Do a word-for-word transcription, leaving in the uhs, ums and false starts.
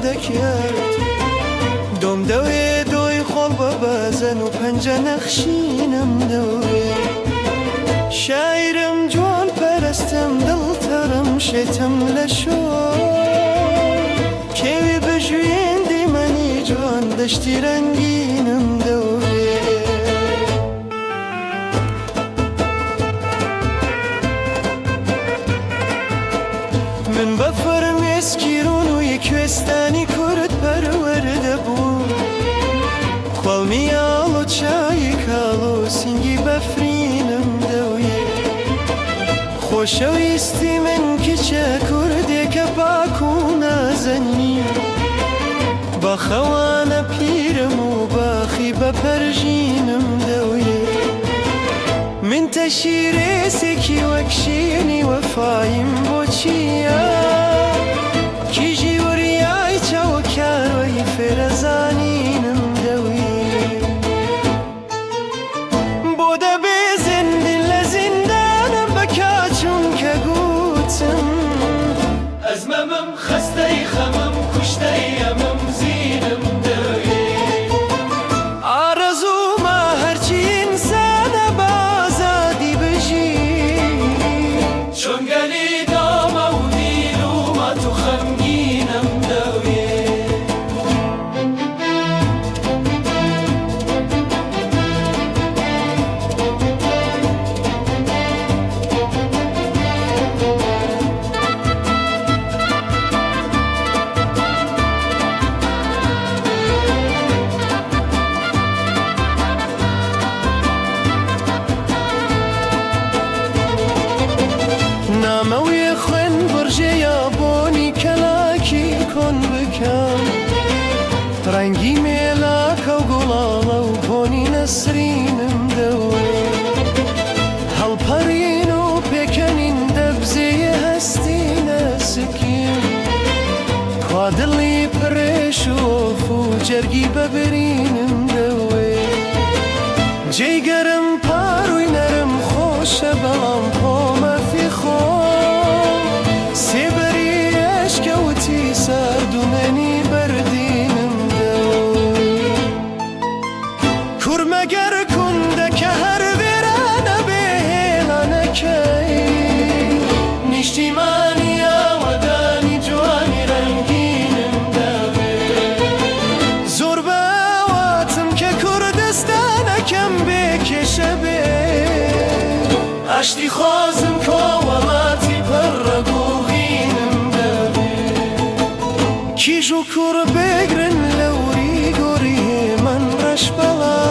دەکرد. دۆم دەوێ دۆی خۆڵ بە بەزەن و پەنجە نەخشینم دەوێ. شاعرم جوان پەرستم، دڵ تەڕم شێتم لە شۆ. کێوی بژوین دیمەنی جوان دەشتی ڕەنگینم دەوێ. من بە فرمێسکی ڕوون و یە کوێستانی کورد پەروەردە بوو. خوەڵمی ئاڵ و چای کاڵ و سینگی بەفرینم دەوێ. خۆشەویستی من کچە کوردێکە پاک و نازەنی. بە خەوانە پیرم و باخی بە پەرژینم دەوێ. من تەشیرێسێکی وەک شیرنی وەفایم بۆ چییە؟ کیژی وریای چاوە کاروەی فێرە زانینم دەوێ. بۆ دەبێ زیندین لە زیندانە بکا چونکە گوتم. ئەز مەمم خەستەی خەمم کوشتەی ئەمم زینم دەوێ. ئارەزوومە هەرچی ئینسانە بە ئازادی بژی. چۆن گەلی دامە و دیل و مات و خەمگینم دەوێ. نامە وێ خوێن بڕژێ یا بۆنی کەلاکی کۆن بکەم. ڕەنگی مێلاکە و گوڵاڵە و بۆنی نەسرینم دەوێ. هەڵپەڕین و پێکەنین دەبزێ هەستی نەسکین. کوا دڵی پرێش و ئۆف و جەرگی بەبرینم دەوێ. جێی گەرم پاروی نەرم خۆشە بەڵام پۆمەفی خۆ. سێبەری ئەشکەوتی ساردومێنی بەردینم دەوێ. کورمەگەر کوندەکە هەر وێرانە بێ هێڵانەکەی. نیشتیمانی ئاوەدانی جوانی ڕەنگینم دەوێ. زۆر بەواتم کە کوردستانەکەم بێ کێشە بێ. ئاشتی خوازم کۆ وڵاتی پڕە گوڵینم دەبێ. کیژ و کوڕ بگرن لە وری گۆری هێمن ڕەش بەڵا.